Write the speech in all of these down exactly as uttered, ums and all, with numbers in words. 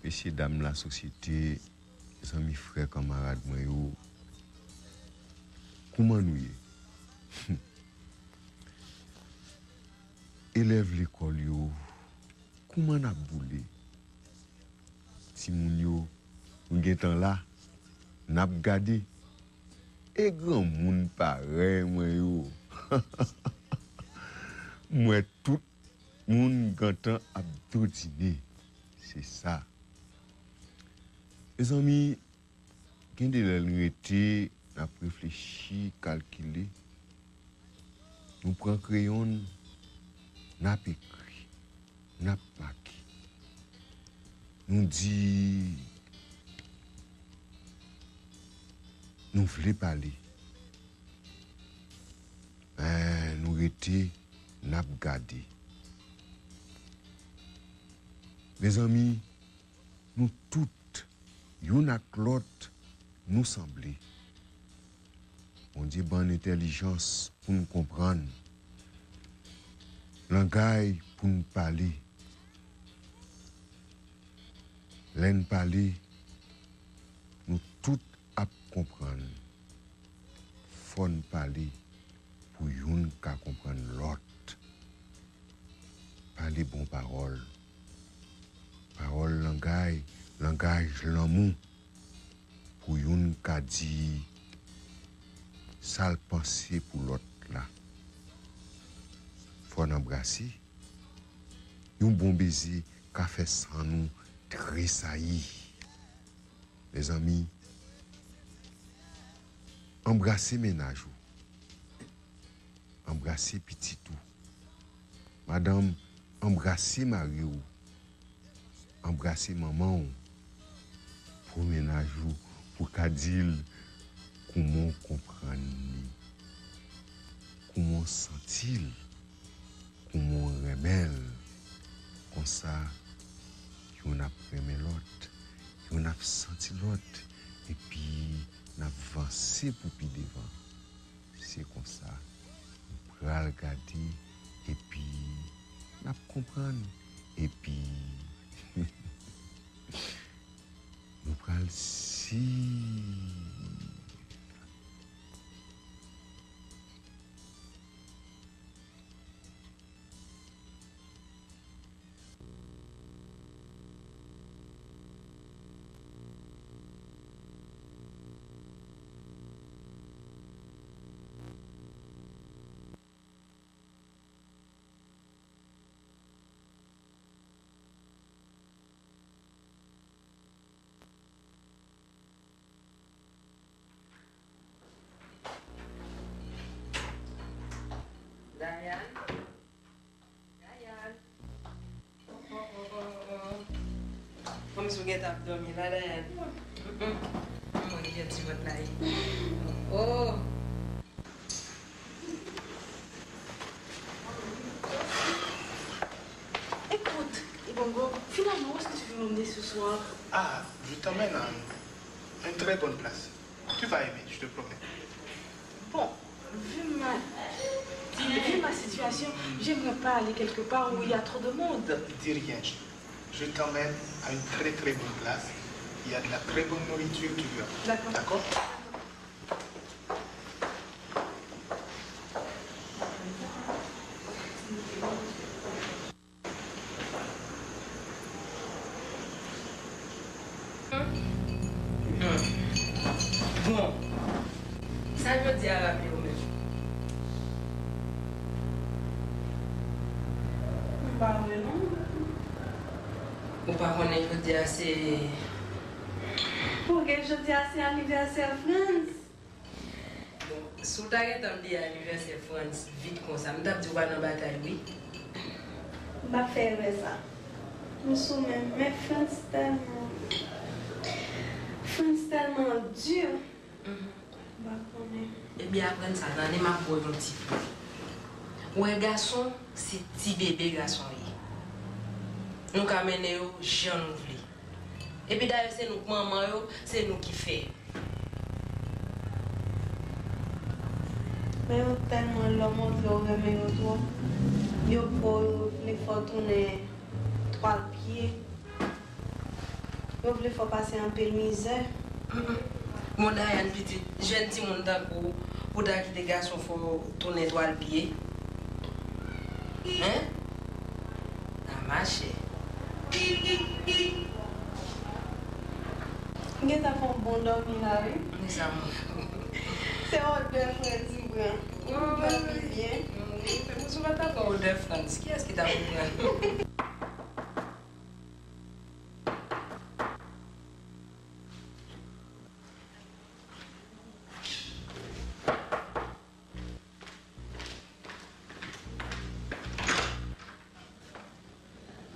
Mesye dam lasosyete, zanmi frè kanmarad mwen yo, kouman nou ye? Elèv lekòl yo, kouman n ap boule? Timoun yo, nou gentan la, n ap gade. E granmoun parèy mwen yo, m wè tout moun gentan ap dodine. Se sa. Mezanmi, gen de lè n rete, n ap reflechi, kalkile. Nou pran kreyon n, n ap ekri, n ap make. Nou di nou vle pale, men nou rete, n ap gade. Mezanmi, nou tout, youn ak lòt, nou sanble. Bondye ban n entèlijans pou n konprann, langay pou n pale. Lè n pale, nou tout ap konprann. Fò n pale pou youn ka konprann lòt. Pale bon pawòl. Pawòl langay, langaj lanmou. Pou youn ka di sa l panse pou lòt la. Fò n anbrase. Yon bon beze ka fè san nou tresayi. Mezanmi, anbrase mennaj ou. Anbrase pitit ou. Madanm, anbrase mari w. Anbrase manman w. Pou mennaj ou, pou ka di l kouman w konprann li, kouman w santi l, kouman w renmen l. Konsa, youn ap renmen lòt, youn ap santi lòt, epi n ap vanse pou pi devan. Se konsa, nou pral gade, epi n ap konprann, epi nou pral si. Dayan? Dayan? Oh, oh, oh, oh, oh. Kòmsi w gentan ap dòmi la, Dayan. Mm, mm. Mwen ki jan ti vant la ye. Oh. Écoute, Ibongo, finalement, où est-ce que tu veux m'emmener ce soir? Ah, je t'emmène à une très bonne place. Tu vas aimer, je te promets. Bon, vu ma, vu ma situation, j'aimerais pas aller quelque part où il y a trop de monde. Dis rien. Je t'emmène à une très très bonne place. Il y a de la très bonne nourriture, tu verras. D'accord. D'accord? Bon, sa jodi a raple w menm? M pa wè non. Ou pa konnen jodi a se... Poukè jodi a se anivèsè Frantz? Bon, si w ta gentan bliye anivèsè Frantz vit konsa, m t ap di w pa nan batay wi. M p ap fè erè sa. M sou men m, men Frantz tèlman, Frantz tèlman di. Mhm. M pa konnen. Ebyen, aprann sa, tande, m ap ba w yon ti kou. Ou wè, gason, se ti bebe gason ye. Nou ka mennen yo jan nou vle. Epi dayè, se nou k manman yo, se nou ki fè. Men yo tèlman lè w montre w renmen yo twòp, yo pran w, yo vle fè w tounen twal pye. Yo vle fè w pase anpil mizè. Bon, Dayane, pitit, jèn timoun tankou w, pou w ta kite gason fè w tounen twal pye? Hein? A mache. M gentan fè yon bon dòmi la, wi. Mezanmi. Se odè fredi m pran. M dòmi byen. Wi, mezanmi, ou pa ta pran odè Frantz. Kiyès ki ta pou pran?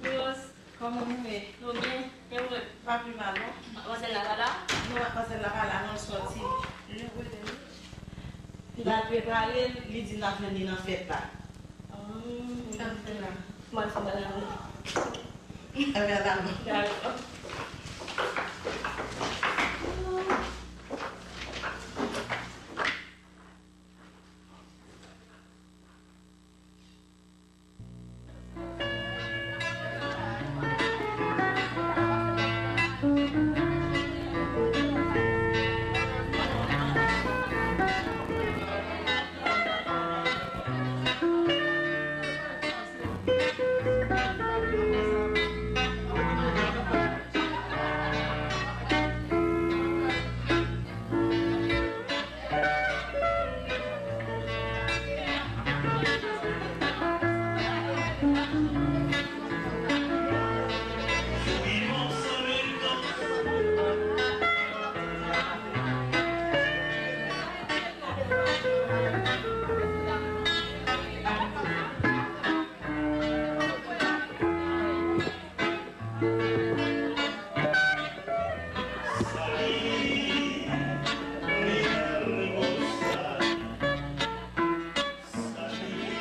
Rose, kòman nou ye? Nou byen? E ou menm? Pa pi mal, non. Madmwazèl la pa la? Non, madmwazèl la pa la, non, l sòti. L al prepare l, li di n ap jwenn li nan fèt la. Ah. Sa l fè la? Mwen fè bagay la. Enben, al la, non. Dakò.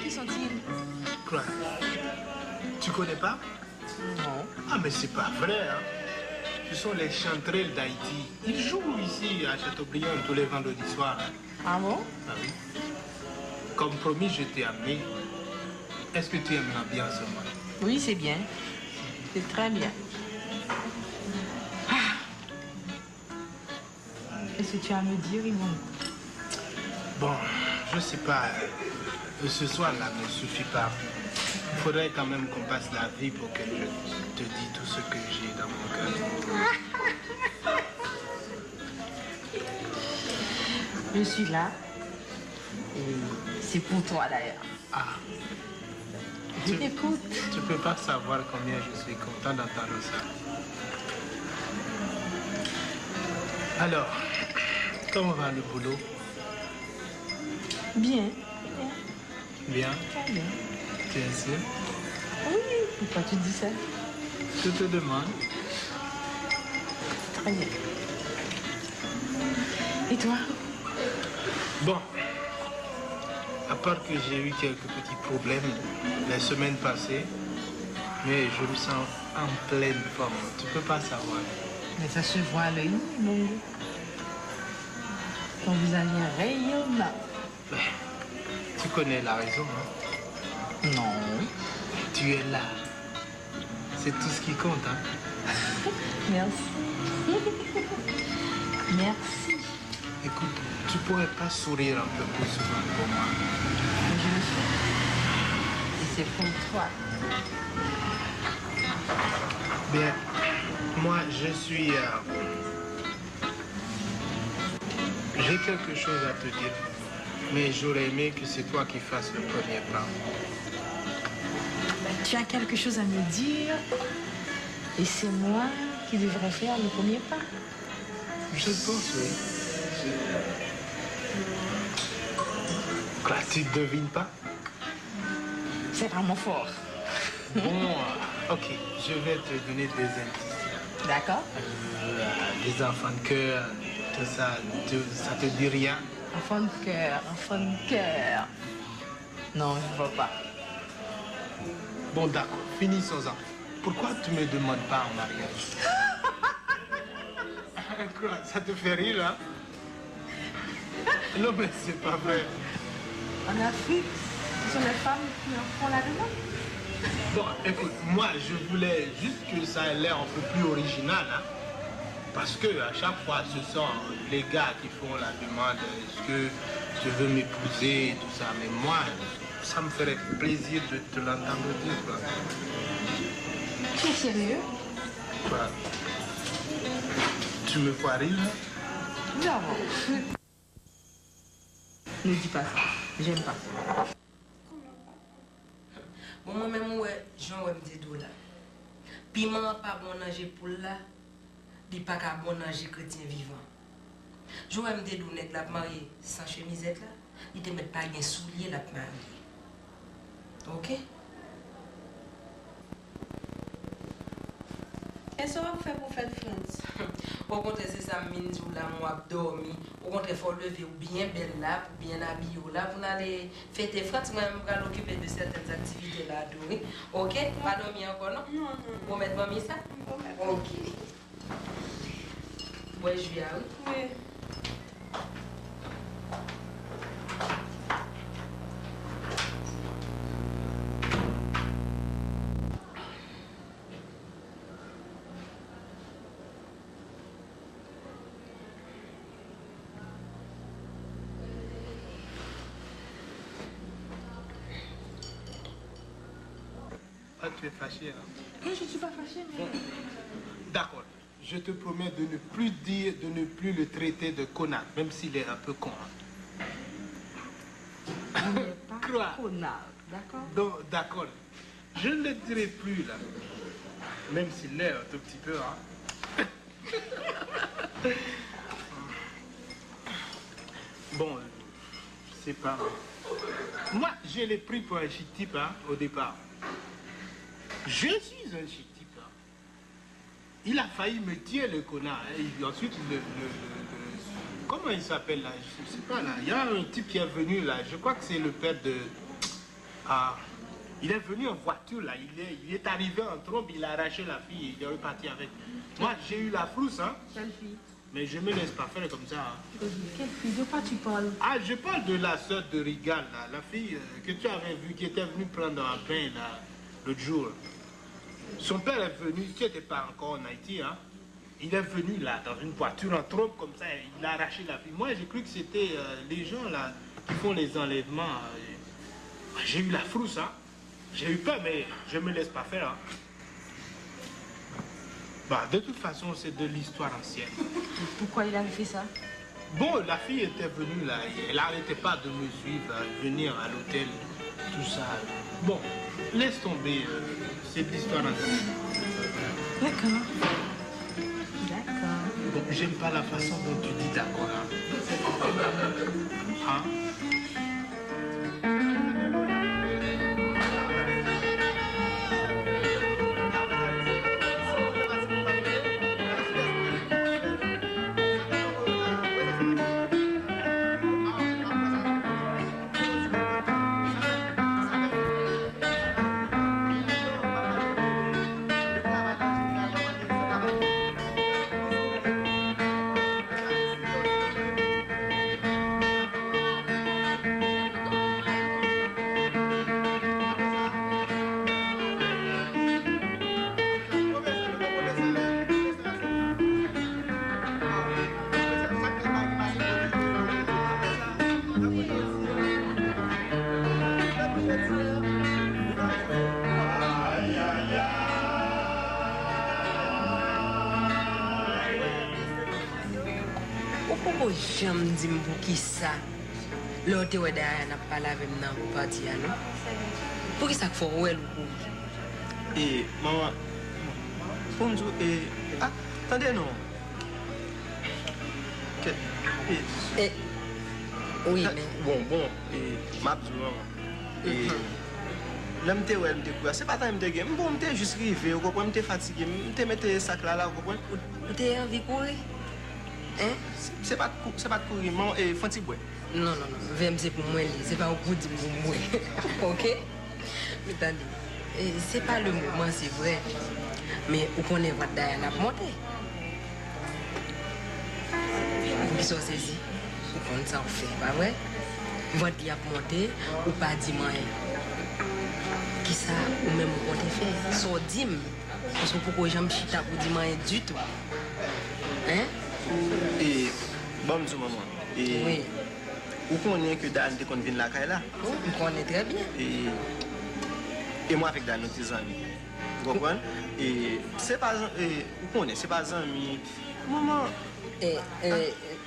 Qui sont-ils? Quoi? Tu connais pas? Non. Ah, mais c'est pas vrai, hein. Ce sont les chanterelles d'Haïti. Ils jouent ici à Chateaubriand tous les vendredis soirs. Ah bon? Ah oui. Comme promis, je t'ai amené. Est-ce que tu aimes l'ambiance, moi? Oui, c'est bien. C'est très bien. Ah. Qu'est-ce que tu as à me dire, Yvonne? Bon, je sais pas. Euh, ce soir-là ne suffit pas. Il faudrait quand même qu'on passe la vie pour que je te dise tout ce que j'ai dans mon cœur. Je suis là. Et c'est pour toi d'ailleurs. Ah. Je t'écoute. Tu peux pas savoir combien je suis content d'entendre ça. Alors, comment va le boulot? Bien. Bien? Très bien. Tu es sûr? Oui, pourquoi tu dis ça? Je te demande. Très bien. Et toi? Bon, à part que j'ai eu quelques petits problèmes les semaines passées, mais je me sens en pleine forme. Tu peux pas savoir. Mais ça se voit à l'œil nu, Bongo. Ton visage est rayonnant. Ben, tu connais la raison, hein? Non. Tu es là. C'est tout ce qui compte, hein? Merci. Merci. Écoute, tu pourrais pas sourire un peu plus souvent pour moi? Mais je le fais. Et c'est pour toi. Bien, moi, je suis, euh, j'ai quelque chose à te dire, mais j'aurais aimé que c'est toi qui fasses le premier pas. Tu as quelque chose à me dire et c'est moi qui devrais faire le premier pas. Je pense, oui. Quoi, tu ne devines pas? C'est vraiment fort. Bon, euh, ok, je vais te donner des indices. D'accord. Euh, des enfants de cœur, tout ça, tu- ça te dit rien? Enfant de cœur, enfant de cœur. Non, je vois pas. Bon, d'accord, finissons-en. Pourquoi tu me demandes pas en mariage? Quoi, ça te fait rire, hein? Non, mais c'est pas vrai. En Afrique, ce sont les femmes qui en font la demande. Bon, écoute, moi, je voulais juste que ça ait l'air un peu plus original, hein. Parce que à chaque fois, ce sont les gars qui font la demande, est-ce que tu veux m'épouser et tout ça. Mais moi, ça me ferait plaisir de te l'entendre dire, quoi. T'es sérieux? Quoi? Tu me vois rire là? Non. Ne dis pas ça. J'aime pas. Bon, mwen menm, ou wè, jan w wè m te di w la. Piman an pa bon nan je poul la, li pa ka bon nan je kretyen vivan. Jan w wè m te di w nèg la ap marye san chemizèt la, li te mèt pa gen soulye l ap marye. Oke? E sa w ap fè pou fèt Frantz? Okontrè, se sa m vin di w la, m w ap dòmi. Okontrè, fò w leve w byen bèl la, pou byen abiye w la, pou n ale fete Frantz. Mwen menm, m pral okipe de sètèn aktivite la tou, wi. Oke? Pa dòmi ankò, non? Non, non, non. Pwomèt manmi sa? M pwomèt. Oke. Bwè ji a, wi. Wi. Ah, tu es fâché, hein? Non, je ne suis pas fâchée, mais. D'accord. Je te promets de ne plus dire, de ne plus le traiter de connard, même s'il est un peu con, hein. Il n'est pas Quoi? Connard, d'accord? Donc, d'accord. Je ne le dirai plus, là. Même s'il l'est un tout petit peu, hein. Bon, c'est pas. Moi, je l'ai pris pour un chic type, hein, au départ. Je suis un chic type, hein. Il a failli me tuer, le connard, hein. Et ensuite, le, le, le, le- comment il s'appelle là? Je sais pas là. Il y a un type qui est venu là. Je crois que c'est le père de. Ah, il est venu en voiture là. Il est, il est arrivé en trombe, il a arraché la fille et il est reparti avec. Moi, j'ai eu la frousse, hein. Quelle fille? Mais je me laisse pas faire comme ça, hein. Quelle fille? De quoi tu parles? Ah, je parle de la sœur de Rigal, là, la fille euh, que tu avais vue qui était venue prendre un pain là, l'autre jour. Son père est venu, tu n'étais pas encore en Haïti, hein. Il est venu là, dans une voiture en trombe comme ça, et il a arraché la fille. Moi, j'ai cru que c'était euh, les gens là qui font les enlèvements. Euh, j'ai eu la frousse, hein. J'ai eu peur, mais je me laisse pas faire, hein. Bah, de toute façon, c'est de l'histoire ancienne. Pourquoi il avait fait ça? Bon, la fille était venue là, et elle n'arrêtait pas de me suivre, euh, venir à l'hôtel, tout ça. Bon, laisse tomber, euh, c'est de l'histoire ancienne. D'accord. D'accord. Bon, j'aime pas la façon dont tu dis d'accord, hein. Hein? Ou poko janm di m poukisa lè w te wè Dayana ap pale avè m nan pati a non. Poukisa k fè w wè l ou kouri? E, manman, pou m di w, e, a, tande non. Kèt, e, E, wi, men. Bon, bon, e, m ap di w manman. E, lè m te wè l, m te kouri a, se pa tande m te gen. M bon, m te jis rive, ou konprann, m te fatige, m te mete sak la la, ou konprann. Ou te anvi kouri? Hein? Se, se pa t kou-, se pa t kouri, manman, e, fon ti bwè. Non, non, non. Vè m se pou mwen li. Se pa ou pou di m pou mwen. Oke? Men tande. E, se pa le moman, se vre. Men ou konnen vant Dayana ap monte. Poukisa w sezi? Ou konn sa w fè, pa vre? Vant li ap monte, ou pa di m anyen. Kisa ou menm ou konte fè? Sa w di m? Paske w poko janm chita pou di m anyen ditou. Hein? E, ban m di w, manman. E, wi. Ou konnen ke Dany te konn vin lakay la? Wi, m konnen trè byen. E, e mwen avèk Dany, nou te zanmi. Ou konprann? E, se pa zan-, e, ou konnen, se pa zanmi. Manman. E, e,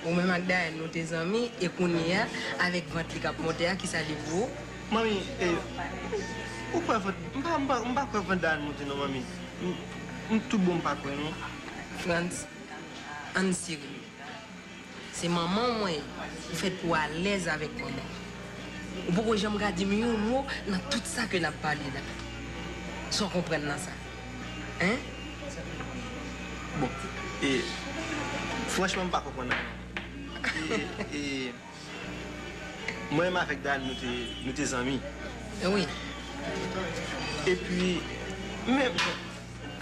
ou menm ak Dany, nou te zanmi, e kounye a, avèk vant li k ap monte a, kisa li pou ou? Manmi, e, ou kwè vant, m pa, m pa, m pa kwè vant Dany monte non, manmi. M, m tout bon, m pa kwè non. Frantz, ann serye. Se manman w mwen ye. Ou fèt pou w alèz avèk manman w. Ou poko janm ka di m yon mo nan tout sa ke n ap pale la. Sa w konprann nan sa? Hein? Bon, e, franchman, m pa konprann anyen. E, e, mwen menm avèk Dany, nou te, nou te zanmi. Wi. Epi, men,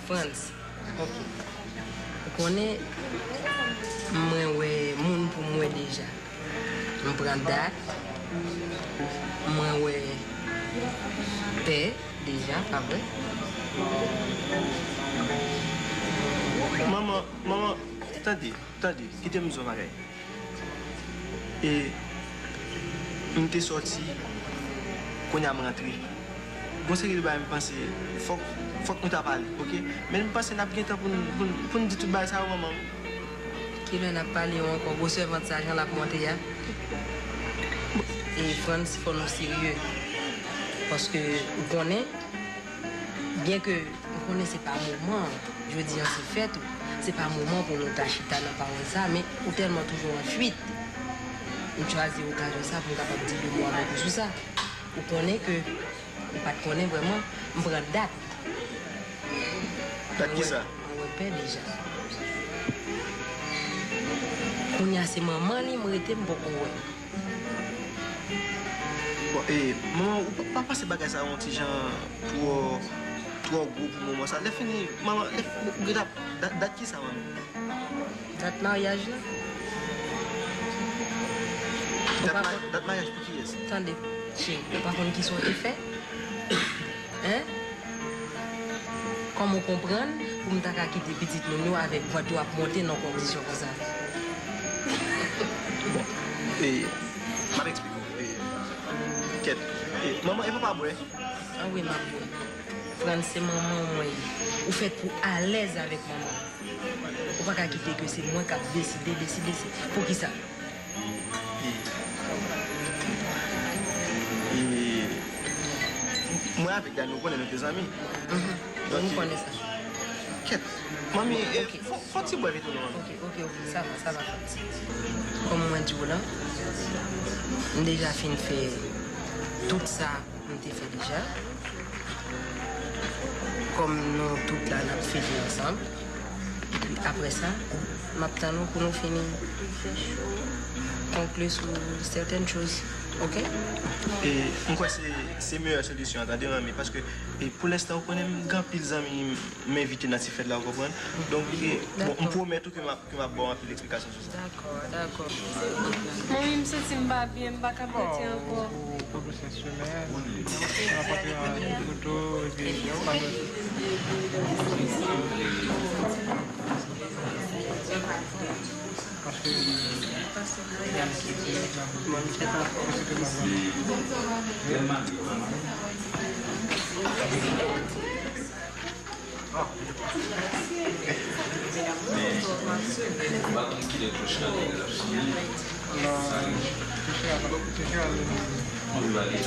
Frantz, ok. Ou konnen, mwen wè moun pou mwen deja. M pran dat, mwen wè pè deja, pa vre? Manman, manman, tande, tande, kite m di w yon bagay. E m te sòti, kounye a m rantre. Gon seri de bagay m panse fòk, fòk nou ta pale, oke? Men m panse n ap gen tan pou n, pou n, pou n di tout bagay sa yo, manman. Kilè n ap pale yo ankò? Gwosè vant sa, jan l ap monte a. E Frantz, fò nou serye. Paske ou konnen, byen ke m konnen se pa moman an, jodi an se fèt ou, se pa moman pou nou ta chita nan pawòl sa, men ou tèlman toujou an fuit, m chwazi okazyon sa pou m kapab di de mo avèk ou sou sa. Ou konnen ke, ou pa t konnen vrèman, m pran dat. Dat kisa? Mwen wè pè deja. Kounye a se manman li m rete, m poko wè. Bon, e, manman, ou pa, pa panse bagay sa yon ti jan twò, twò gwo pou moman sa? Lè fini, manman, lè, ou gentan, dat, dat kisa, manman? Dat maryaj la. Dat ma-, dat maryaj pou kiyès? Tande, cheri, ou pa konn kisa w te fè? Hein? Kòman w konprann pou m ta ka kite pitit moun yo avèk vant yo ap monte nan kondisyon konsa? Bon, e, m ap eksplike w. E, kèt. E, manman, e papa bwè? An wi, m ap bwè. Frantz, se manman w mwen ye. Ou fèt pou alèz avèk manman w. Ou pa ka kite ke se mwen k ap deside, deside, se poukisa? E, e, mwen avèk Dany, ou konnen nou te zanmi. Mhm. Donk, m konnen sa. Kèt. Manmi, e, ok, fò, fò ti bwè pito non, manmi. Ok, ok, ok, sa va, sa va, Frantz. Kòm mwen di w la, m deja fin fè tout sa m te fè deja. Kòm nou tout la, n ap fete ansanm. Epi apre sa, m ap tann ou pou nou fini konkli sou sètèn choz. Oke? E, m kwè se, se meyè solisyon an, tande, manmi, paske, e, pou lenstan, ou konnen m gen anpil zanmi m envite nan ti fèt la, ou konprann? Donk, e, bon, m pwomèt ou ke m ap, ke m ap ba w anpil eksplikasyon sou sa. Dakò, dakò. Manmi, m santi m pa byen, m pa ka pati ankò. Ou, ou, ou pwofesè semèn, ou pa pran foto, epi ou pa met. Paske, mwen, m se pa, m se pa. Men, m pa konn kilè kouch la, lè l ap fini. Non, kouch la, kouch la, li. Ann pale.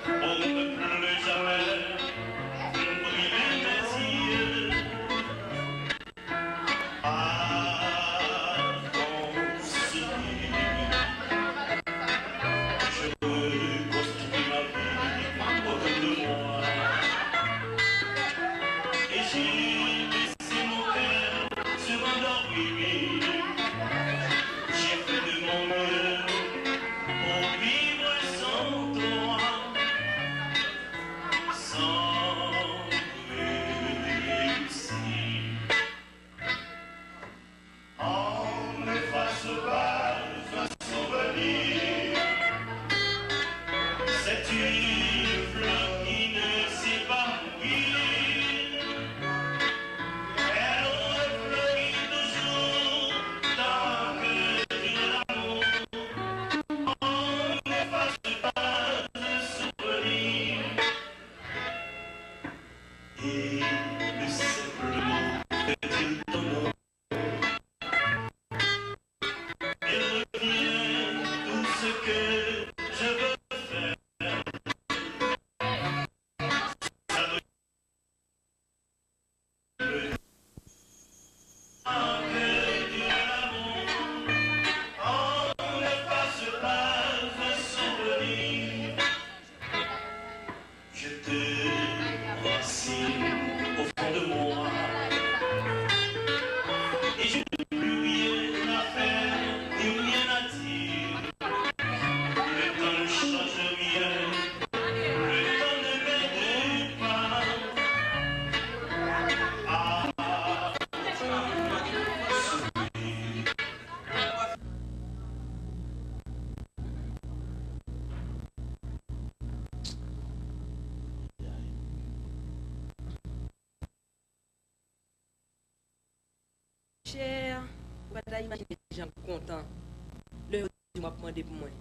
On ne pleut jamais, briller mes yeux. Avancer, je reconstruis ma vie autour de moi. Et j'ai laissé mon cœur se rendormir. J'ai fait de mon mieux pour vivre sans toi, sans réussir. On n'efface pas un souvenir. C'est une fleur qui ne sait pas mourir. Elle refleurit toujours tant que dure l'amour. On n'efface pas un souvenir. Et le simple mot est-il ton nom? Il devient tout ce que je veux faire. Ça me que Dieu l'amour, on n'efface pas un souvenir. Je te racine au fond de moi. Et je n'ai plus rien à faire, ni rien à dire. Le temps ne change rien. Le temps ne m'aide pas à souffrir. Chè, ou pa ta imajine jan m kontan lè yo di m w ap mande pou mwen.